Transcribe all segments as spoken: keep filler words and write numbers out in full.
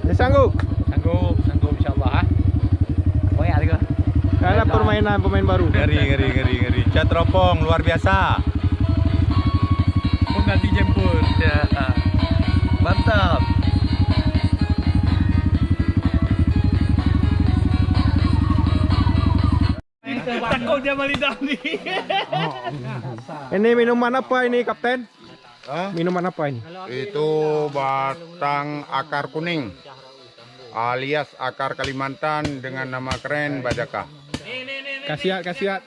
Dia sanggup? Sanggup, sanggup, insya Allah, ah. Banyak lagi. Ada permainan pemain baru. Ngeri, ngeri, ngeri, ngeri. Cat teropong luar biasa. Pengganti jemput. Ya. Mantap. Takut dia melidah ni. Ini minuman apa ini, Kapten? Hah? Minuman apa ini? Itu batang akar kuning, alias akar Kalimantan dengan nama keren Bajaka. Khasiat, khasiat.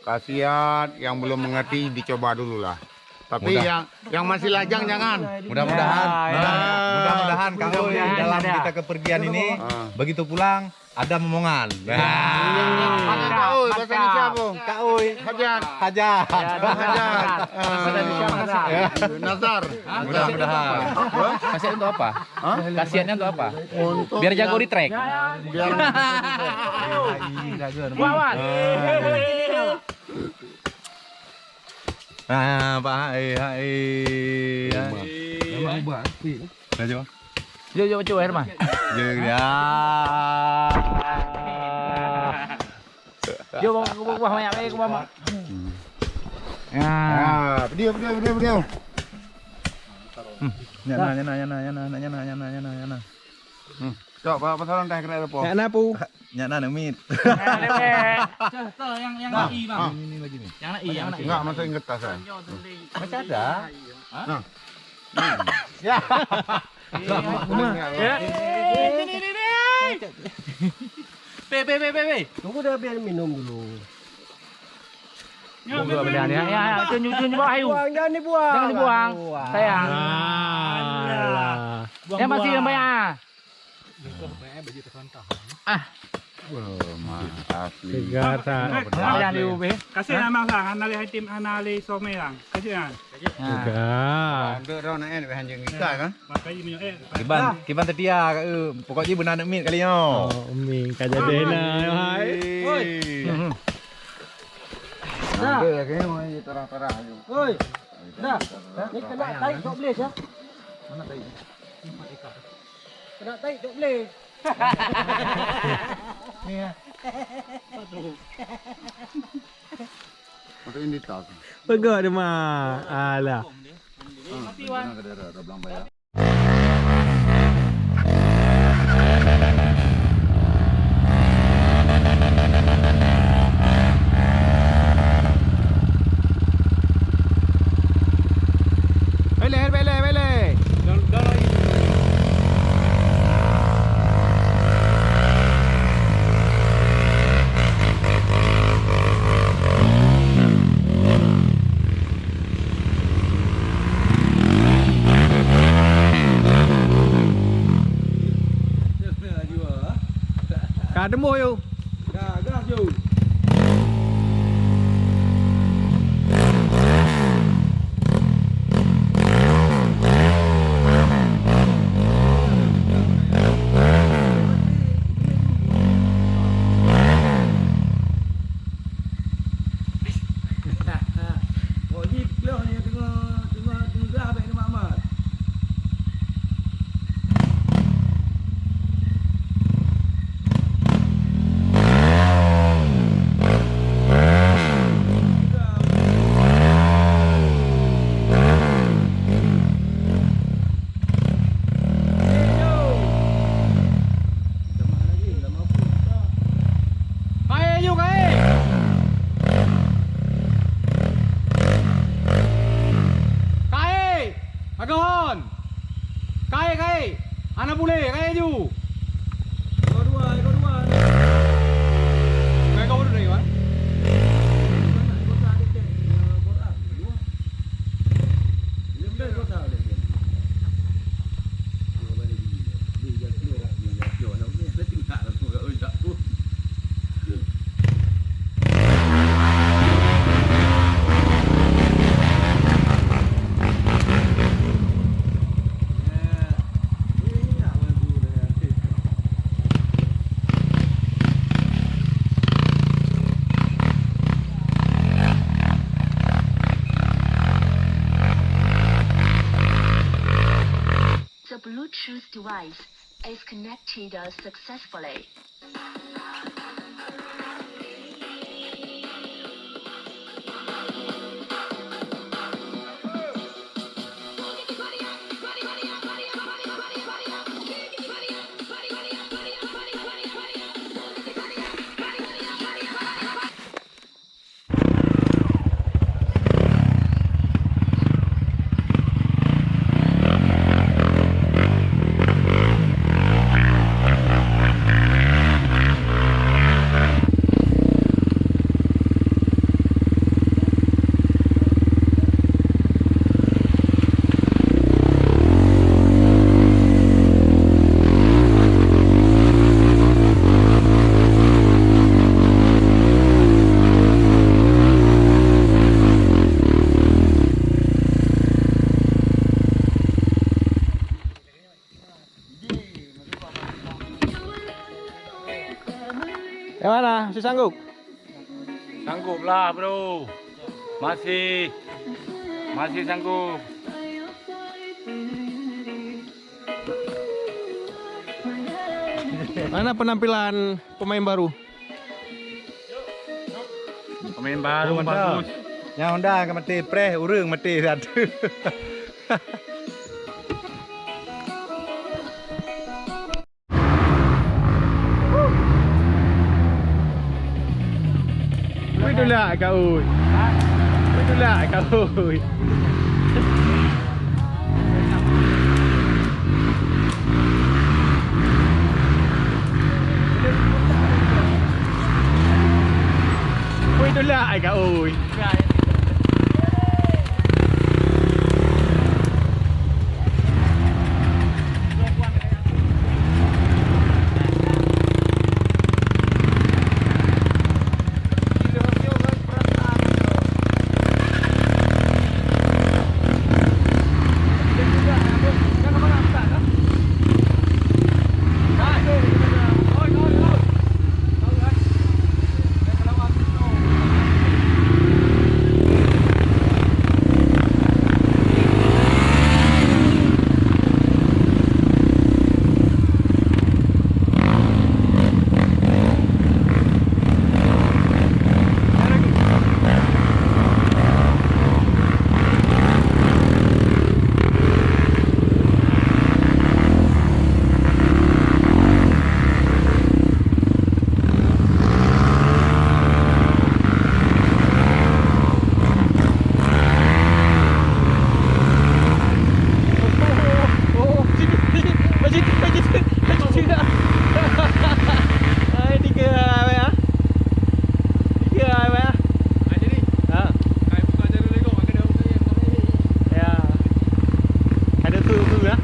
Khasiat yang belum mengerti dicoba dululah. Tapi Mudah. yang yang masih lajang jangan. Mudah-mudahan, Ya, ya. mudah- mudah-mudahan Kang Oi Mudah-mudahan dalam ada. kita kepergian ini, Ah. begitu pulang, ada momongan. Mana Kak Oi? Bahasa Indonesia apa? Kak Oi. Hajat. Hajat. Ya, Hajat. Nazar. Ah. Nazar. Mudah-mudahan. Hah? Kasih untuk apa? Hah? Khasiatnya untuk apa? Untuk Biar jago yang di trek. Biar Wawan. Ah, Pak Hai, hai. Memang ubah, asli. Dah jom. Jom, jom, jom, Herman. Jom, ya. Jom, bawa, bawa, bawa, banyak, banyak, bawa, bawa. Ah. Ah, video, video, video, video. Hmm. Nyana, nyana, nyana, nyana, nyana, nyana, nyana, nyana. Hmm. Cok, bawa pasaran dah kena depan. Nak napu? Nyak na neumit. Tuh, tuh, yang, yang nak i, Bang. Ah. Ini, ini lagi ni. Yang nak i, yang nak i. Enggak, masuk ingat tas, kan? Masih ada. Hah? Nah. Ya. Rumah. Ya. Ini, ini, ini. Pe, pe, pe, pe, pe. Tunggu dah biar minum dulu. Tunggu dah biar, ya, ya, ya. Itu, itu, itu, bawa ayu. Buang, jangan dibuang. Jangan dibuang. Buang. Sayang. Alah. Yang masih yang banyak, ah. Ah. Wah, mah asli. Segar, tak? Ada di U B. Kasih nama lah, hana lé item, hana lé somé lah. Kasih lah. Segar. Untuk dah nak, eh, nak hanjing kita kan? Makai minyak, eh. Kiban, kiban tetia, eh, pokok jih beuna neumit kali nyoe. Oh, umi, ka jadi na, hai. Oi. Hmm. Dah. Ada lagi, oi, tarah-tarah je. Oi. Dah. Ni kena tarik tok belis, ya. Mana tarik? Kena tarik tok belis. Ni, ya. Untuk ini tak. Peugah dia, Mak. Alah. Mati, Wan. Kena ada, ada belang bayar. Beleh, beleh, beleh. Ka tembus, yuk. Ka, gas, yuk. Kayèe ju, kayèe! Kayèe! Agoe hon! Kayèe, kayèe! Hana puléh, kayèe ju! Ekor dua, ekor dua. Kayèe kau duduk lagi, Wan? Device is connected successfully. Yang mana? Masih sanggup? Sanggup lah, bro. Masih. Masih sanggup. Mana penampilan pemain baru? Pemain baru. Oh, mantap. Bagus. Nyang Honda ka maté preh, ureueng maté satu. Wih, tulak kau. Wih, tulak kau. Wih, tulak kau. Hai, tiga awak, ah. Tiga awak, ah. Ha. Ya. Ada tu, tu, ya.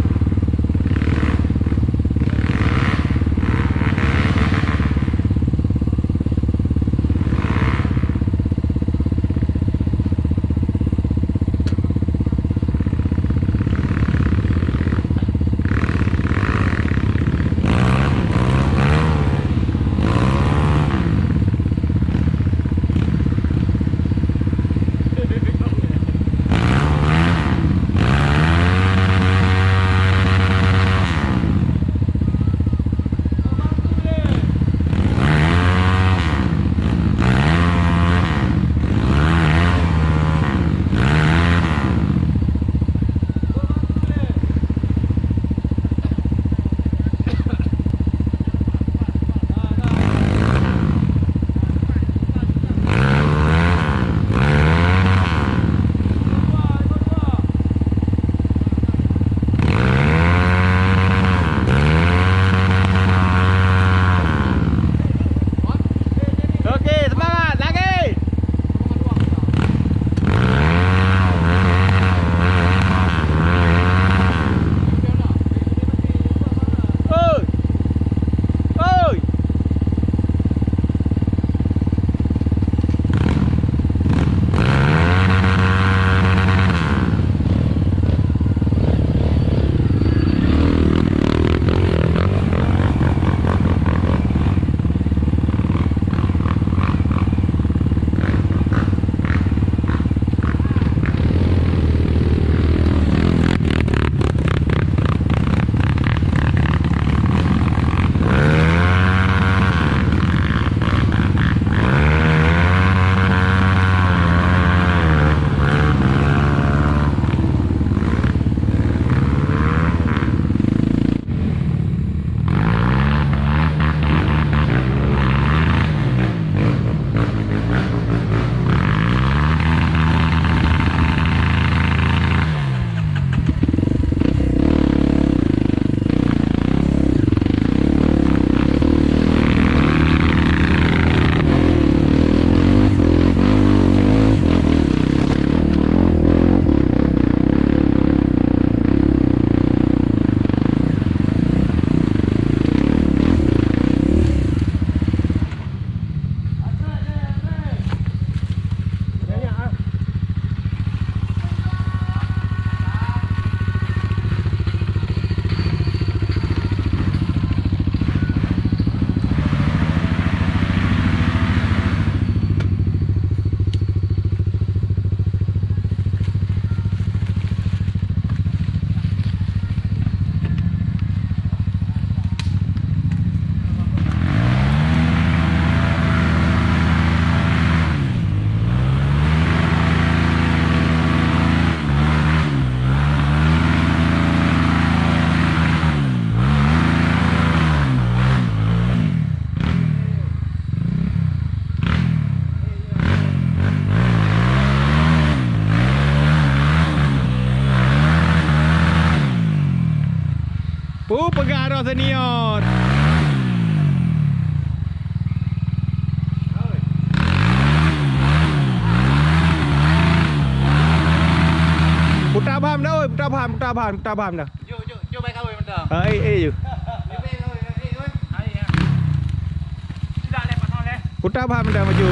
Uh, peugah roh senior. Puta baham dah, oi, puta baham, puta baham, puta baham dah. Jom, jom, jom baik kawin mantap. Ha, eh, eh, jom. Jom baik kawin, eh, oi. Hai, ya. Tidak leh, pasang leh. Puta baham dah maju.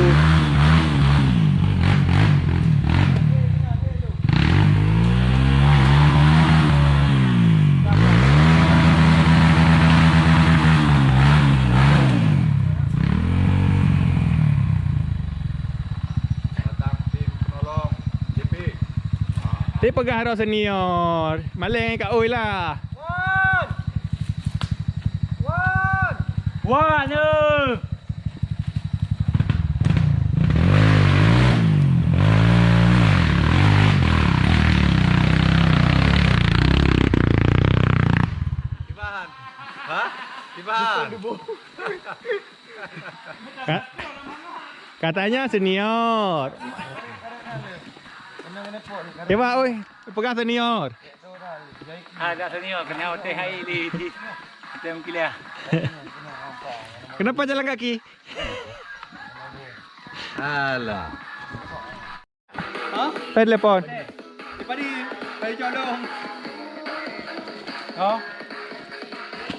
Datang tim penolong J P. Dipeugah roh senior. Maleng ka oi lah. Wan! Wan! Wan, eh! Iban. Hah? Iban. Ka-, katanya senior. Coba, oi, peugah senior. Ada senior, kena otai hai di, di, di Mengkiliah. Kenapa jalan kaki? Alah. Ha? Saya telepon. Tadi, tadi colong. Oh.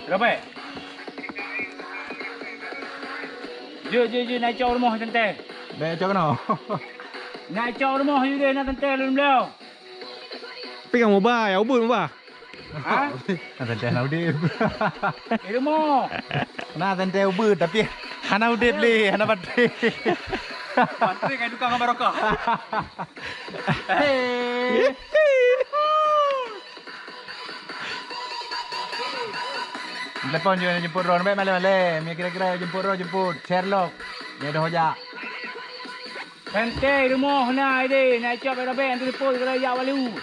Berapa? Jeuet, jeuet, jeuet, nak cok rumoh teuntèe. Nak cok keunoe. Nak cok rumoh, yue deh, na teuntèe lôn bloe. Tapi kan mubah, ya ubun mubah. Ha? Na teuntèe hana udép. Eh, rumoh. Na teuntèe ubun, tapi hana udép lé, hana baterai. Baterai ka tukang barokah. Hei. Telepon jeuet jemput droe, bèk malèe-malèe. Meunyo kira-kira jemput droe, jemput. Sherlock. Nyoe dah jak. Teuntèe rumoh na idéh, na icok bèk robek, telepon keu jak walu.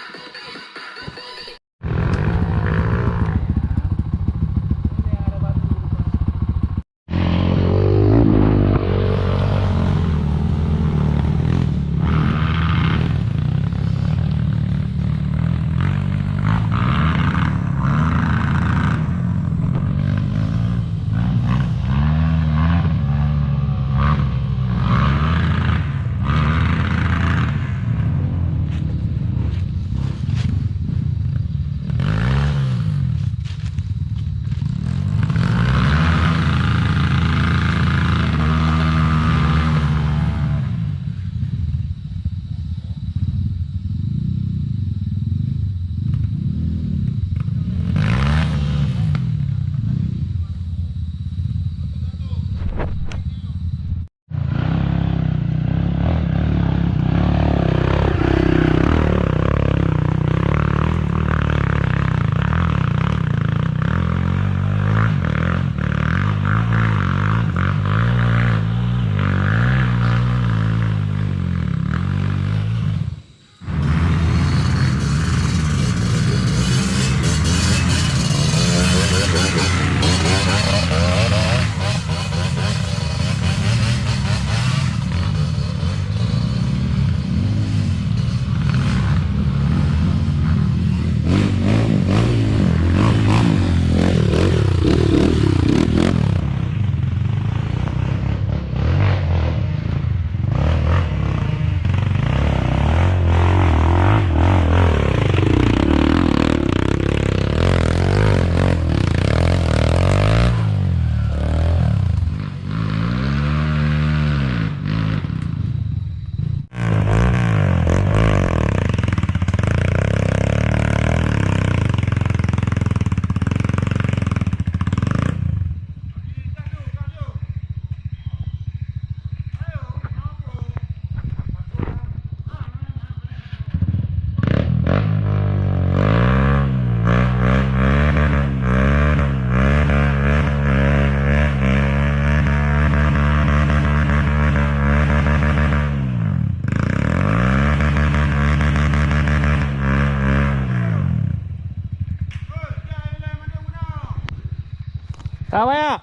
Ka banyak.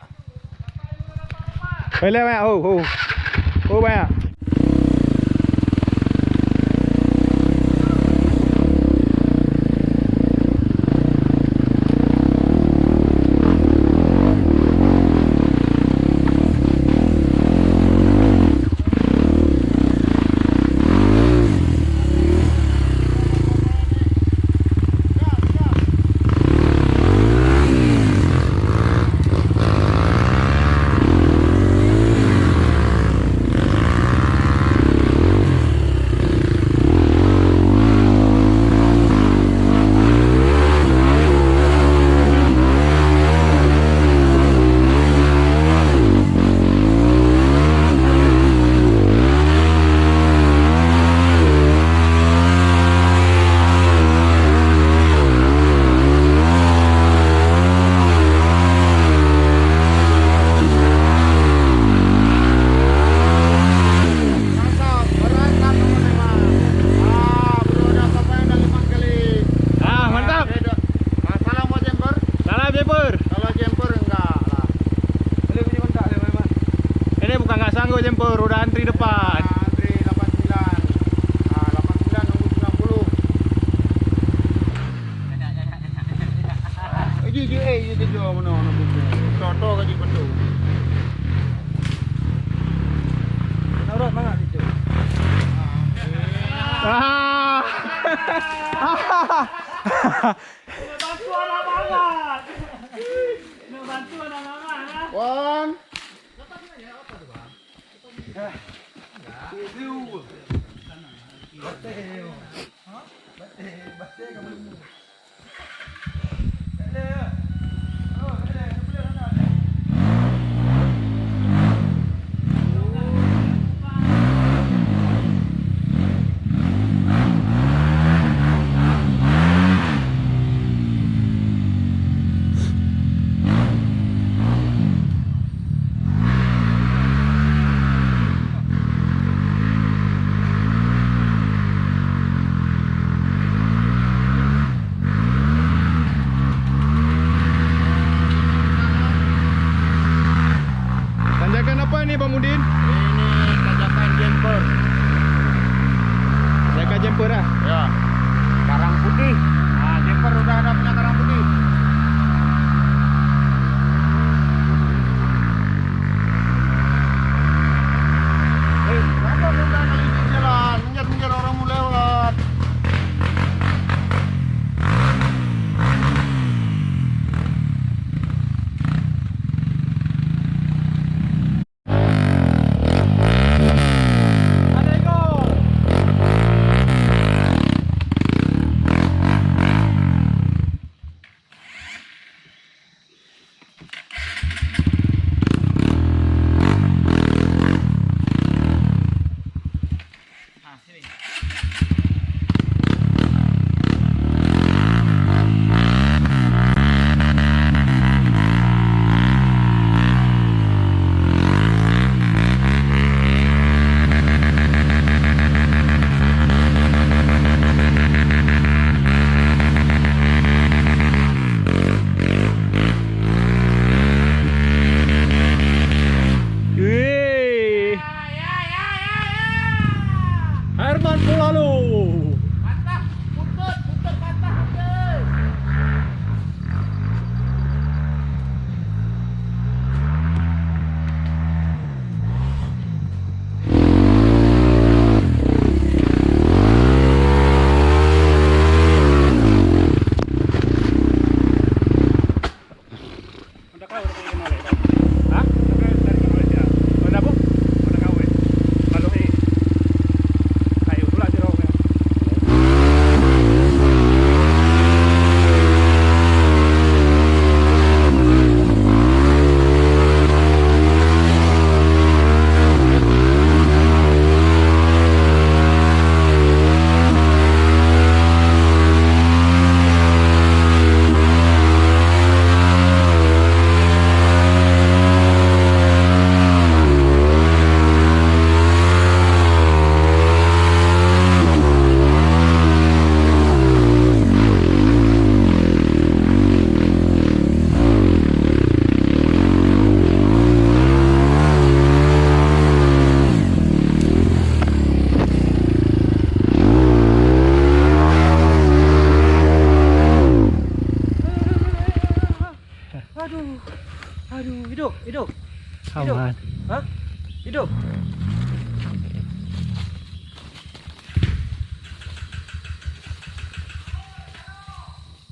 Boleh banyak. Oh, oh. Oh, banyak. Anggo jemput, roda antri depan. Antri lapan sembilan. Ah, lapan sembilan nunggu sembilan puluh. Ji, ji, eh, ji, ji, ji, mana, mana buku? Toto ka ji betul. Kena urat mangat itu. Ah. Kena bantu anak mangat. Kena bantu anak mangat, ah. Wan. Tanjakan apa ni, Bang Udin? Ini tanjakan jumper. Tanjakan jumper lah. Ya. Karang putih. Ah, jumper udah ada punya karang putih. Eh, kenapa udah ada di jalan? Minggir-minggir orang mau lewat. Wih. Herman Pulalu. Patah, putut, putut patah, oke. Hah? Aduh. Aduh, hidup, hidup. Hidup. Aman. Hah? Hidup.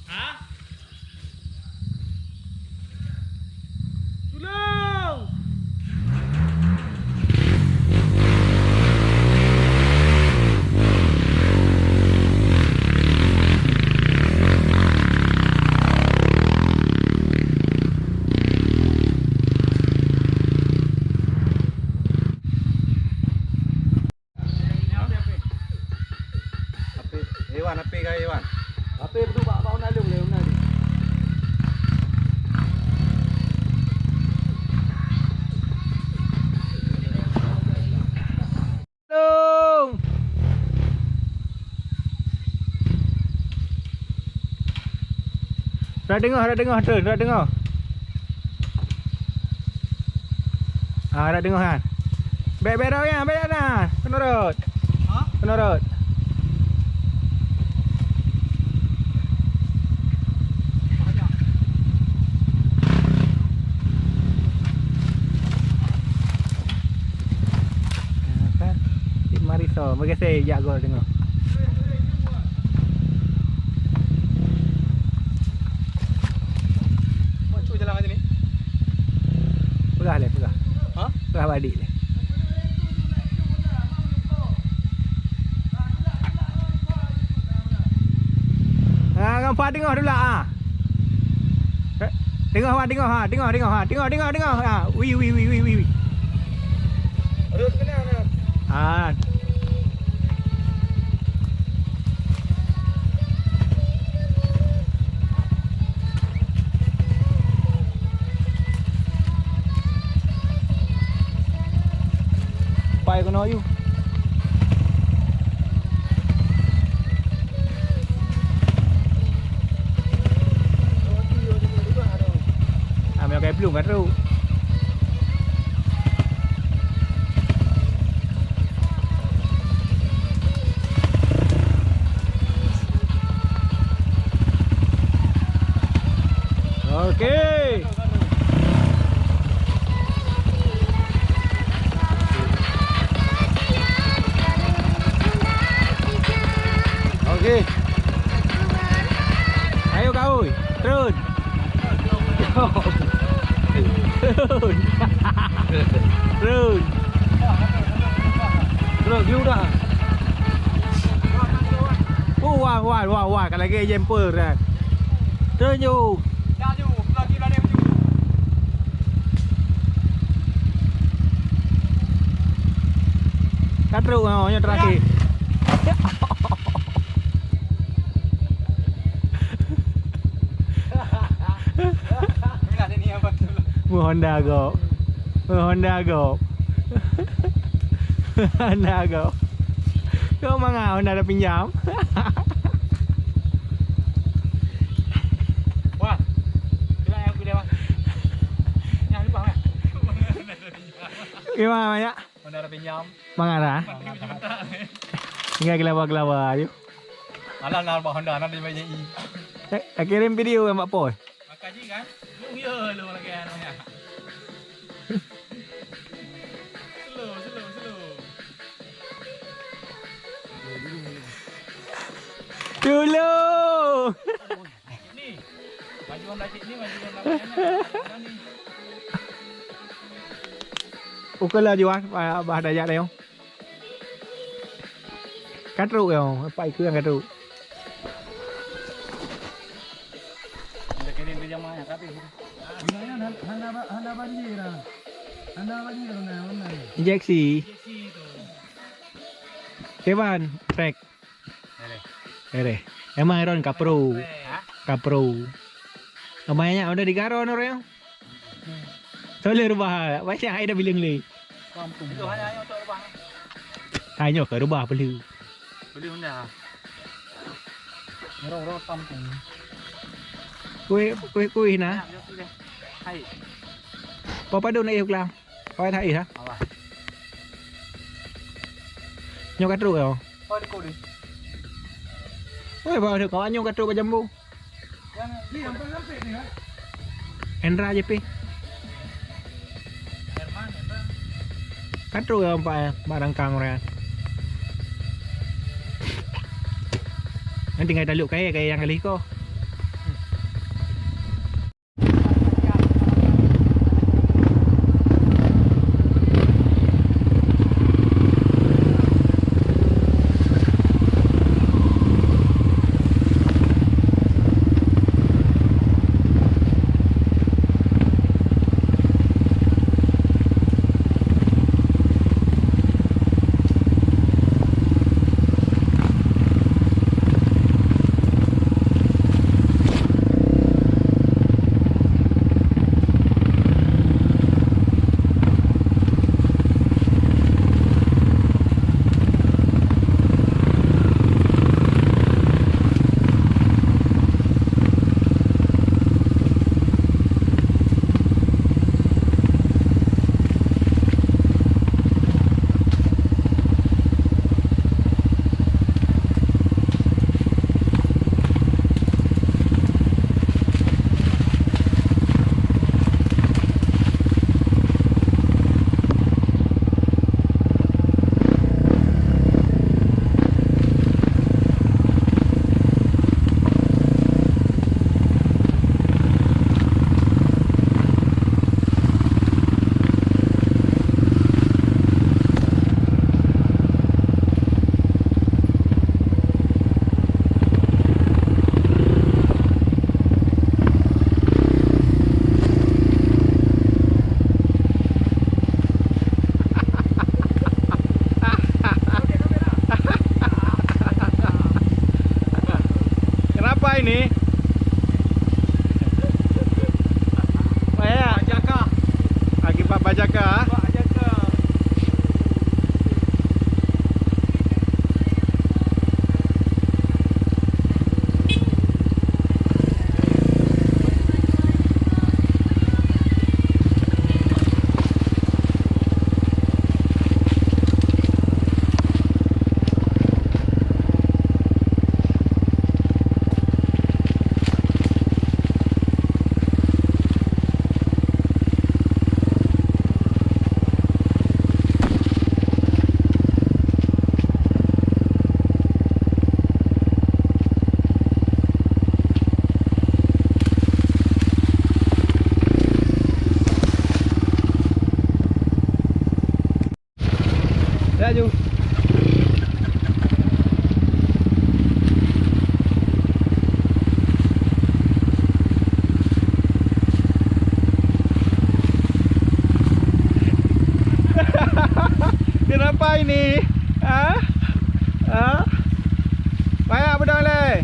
Hah? Tulông! Api, Iwan, api ka Iwan. Api beudôh bak, bak una lôn, lôn una di. Lôn. Dah deungoh, dah deungoh, Tun, dah deungoh. Ah, dah deungoh kan? Bèk, bèk rot nyan, bèk rot na. Keunoe rot. Ha? Keunoe rot. Nah, kan? Cit Mariso, meugaséh jak gol teungoh. Peugah lé, peugah. Ha? Peugah bak adik lé. Ha, ngon pat teungoh dula, ha. Teungoh, ha, teungoh, ha, teungoh, teungoh, ha, teungoh, teungoh, teungoh, ha. Wi, wi, wi. Ha. Pai keunoe yue. Ah, meunyoe kai plueng ka trok. Oke. Oke. Ayo, Kak, oi. Turun. Turun. Turun. Turun, view dah. Oh, wah, wah, wah, wah. Kalau lagi jumpa dah. Turun, jom. Ka trok, oh, nyoe terakhir. Meu Honda go. Meu Honda go. Honda go. Kau mangat Honda dah pinjam. Wah. Kira yang aku lewat. Yang lupa, Mak. Gimana, Mak? Honda dah pinjam. Mangat dah? Empat puluh juta. Tinggal gelaba-gelaba je. Alah, nak bak Honda, nak dia banyak i. Eh, dah kirim video kan, Mak Poi? Maka ji kan? Lu ya, lu lagi anu ya. Slow, slow, slow. Dulu. Ni. Maju Honda cik ni, maju Honda cik ni. Ukai lah jual, bah, bah dayah dah, yong. Ka trok, yong, apa ikut yang ka trok? Kita kirim ke jamaah yang habis. Hana, hana, hana banjir, ah. Hana banjir, hana, hana. Injeksi. Injeksi tu. Keban, trek. Ere. Ere. Emang Aaron kapro. Ha? Kapro. Emang nyak udah digaro nureng. Soalnya rubah. Banyak ai dah bilang le. Kampung. Itu hanya yang untuk rubah. Hanya ke rubah beli. Beli Honda. Rong-rong kampung. Kuih, kuih, kuih nah. Hai. Papa dong nak ikut kelang. Awak tak ih, ha? Awak. Nyoe ka trok, ya? Oh, di kodi. Oi, bawa dek kawan nyoe ka trok bak jambu. Yang ni, yang paling sempit ni, kan? Hendra je pi. Herman, Herman. Ka trok ya, empat, eh, mak rangkang orang. Nanti ngai taluk kaya, kaya yang kali ko. Jaka. Laju. Kenapa ini? Ha? Ha? Payah beudôh lé.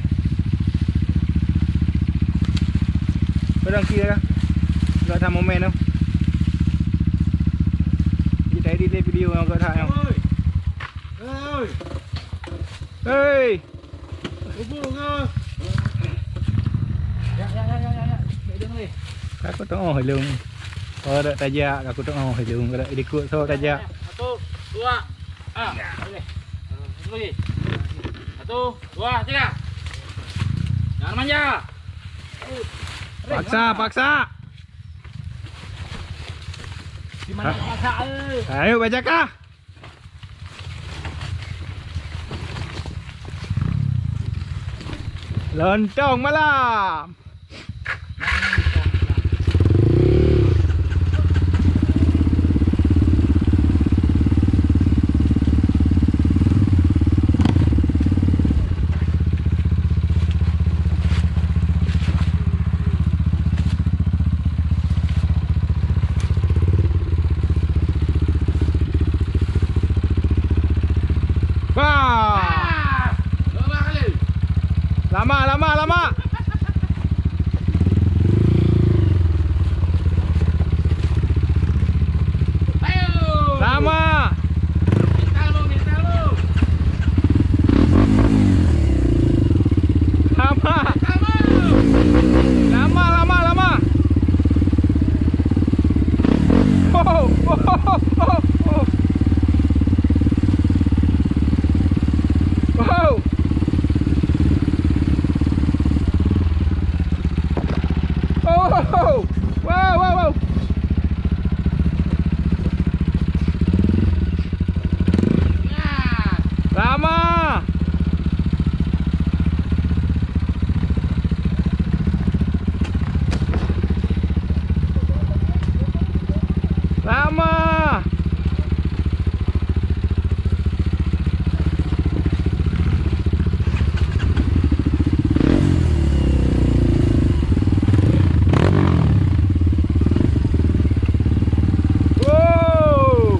Beudôh kira. Gak sama momen tu. Kita edit deh video yang gak tak yang. Hei. Hei. Hubung ah. Ya, ya, ya, ya, ya, ya. Baik dong lé. Aku tengok helung. Kalau tak tajak, aku tengok helung. Kalau ikut so tajak. Satu, dua. Ah, boleh. Satu lagi. Satu, dua, tiga. Jangan manja. Paksa, paksa. Di mana paksa, eh? Ayo, bajakah. Lontong malam. Bah! Lama, lama, lama. Ayo. Lama. Minta lu, minta lu. Lama. Minta lu. Lama, lama, lama. Oh, oh, oh, oh, oh. Wow. Oh, wow, wow, wow. Lama. Lama. Wow.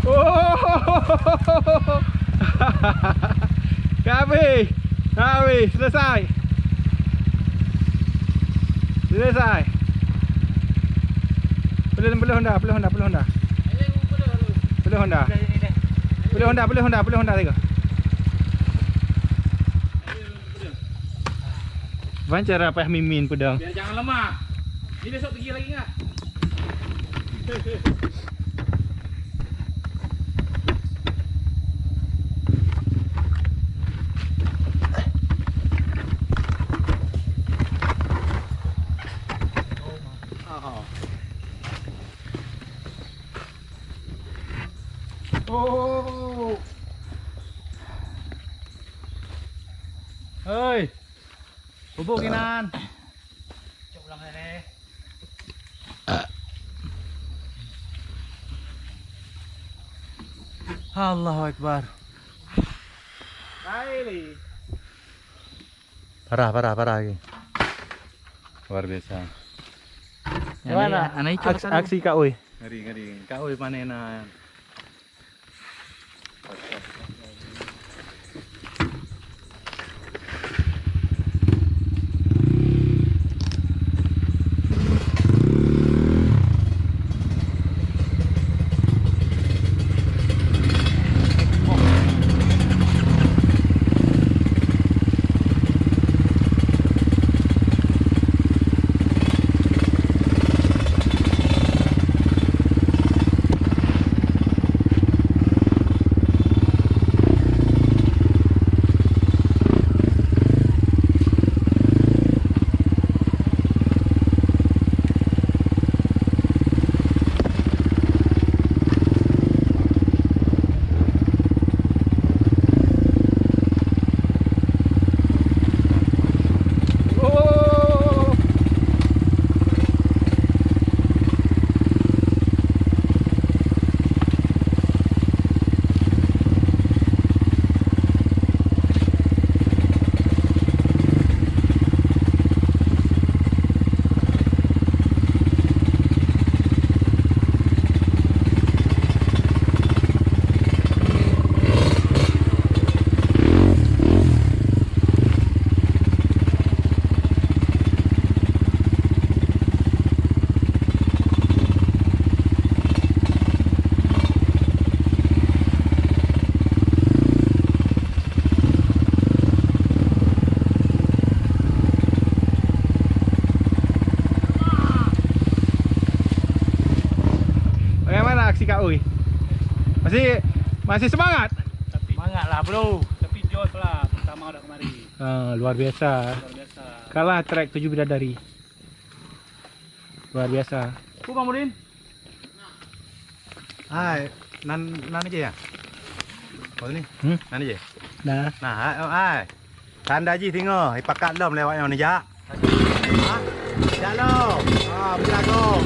Oh, ka habéh, ka habéh, selesai. Selesai. Peuleuh, peuleuh honda, peuleuh honda, peuleuh honda. Peuleuh honda. Peuleuh honda, peuleuh honda, peuleuh honda tiga. Ban cara payah mimin peudong. Biar jangan lemah. Ni besok pergi lagi nggak? Oh. Hei. Bubuk inan. Cok ulang ni. Allahu Akbar. Hai, Li. Parah, parah, parah lagi. Luar biasa. Gimana? Aneuk, aneuk icok aksi, aneuk. Aksi Kak Uy. Ngeri, ngeri. Kak Uy panen, ah. Bagaimana aksi Kak Uy? Masih, masih semangat? Semangat lah, bro. Tapi jos lah, pertama dah kemari. Ah, luar biasa. Luar biasa. Kalah trek tujuh bidadari. Luar biasa. Pu Bang Mudin. Hai, nan, nan aja ya? Apa ni? Hmm? Nan aja? Nah. Nah, hai, oh, hai. Tanda jih singoh, ipakat lom lewat nyoe ni jak. Ha? Jak lom. Ha, beujagoe.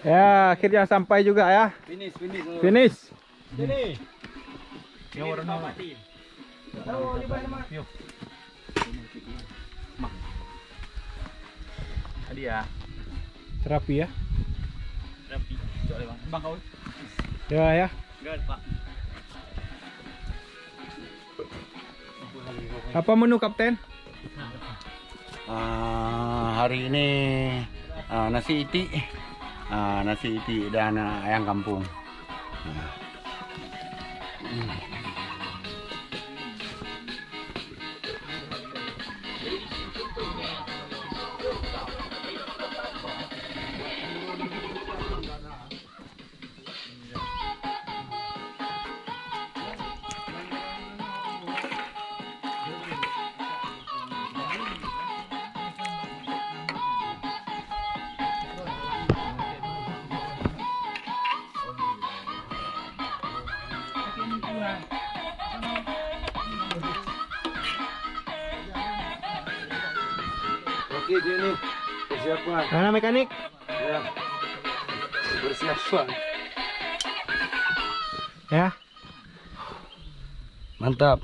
Ya, akhirnya sampai juga ya. Finish, finish. Finish. Sini. Yang warna. Yo. Tadi ya. Terapi ya. Terapi. Cok lewat. Bang kau. Ya, ya. Enggak, Pak. Apa menu, Kapten? Ah, hari ini, ah, nasi itik. Ah, nasi itik dan, ah, ayam kampung. Ah. Oke, Jenny. Persiapan. Mana mekanik? Ya. Persiapan. Ya. Mantap.